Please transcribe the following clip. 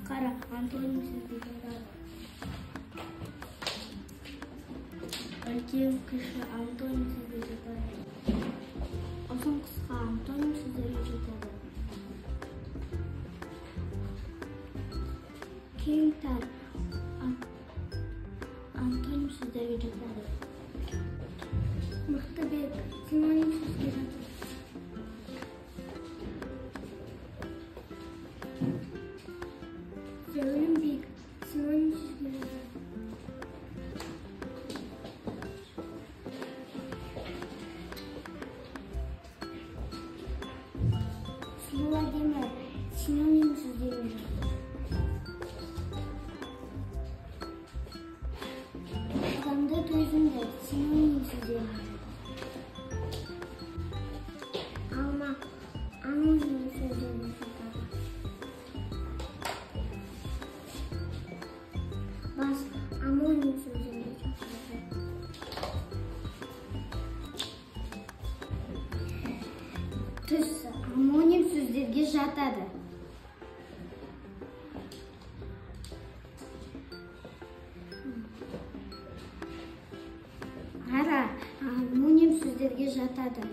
Қара антоним сөзге жатады. Үлкен, кіші антоним сөзге жатады. Ұзын, қысқа антоним сөздерге жатады. Кең, тар антоним сөздерге жатады. Мықты, бек синоним сөзге жатады. Зәулім, биік синоним сөзге жатады. Сұлу, әдемі синоним сөздерге жатады. Шыдамды, төзімді синоним сөздерге жатады. Алма антоним сөздерге жатады. Бас омоним сөздерге жатады. Түс омоним сөздерге жатады. Ара омоним сөздерге жатады.